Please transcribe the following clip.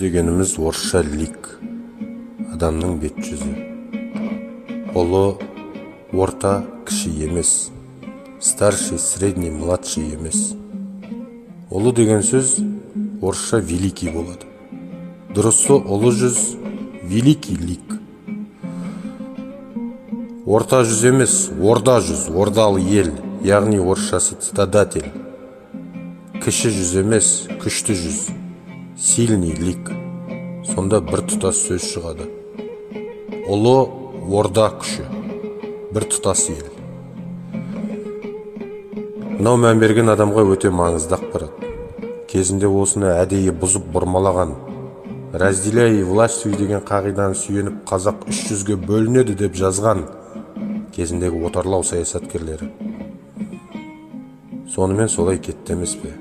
Дегеніміз орысша лик, адамның бет жүзі. Ұлы, орта, кіші емес. Старший, средний, младший емес. Ұлы деген сөз орысша великий болады. Дұрысы, ұлы жүз — великий лик. Орта жүз емес, орда жүз, ордалы ел, яғни орысшасы цитадель. Кіші жүз емес, күшті жүз, сильный лик. Сонда бір тұтас сөз шығады: Ұлы Орда күші, бір тұтас ел. Мынау мән берген адамға өте маңызды ақпарат. Кезінде осыны әдейі бұзып, бұрмалаған. «Разделяй и властвуй» деген қағиданы сүйеніп, қазақ үш жүзге бөлінеді деп жазған кезіндегі отарлау саясаткерлері. Сонымен солай кетті емес пе?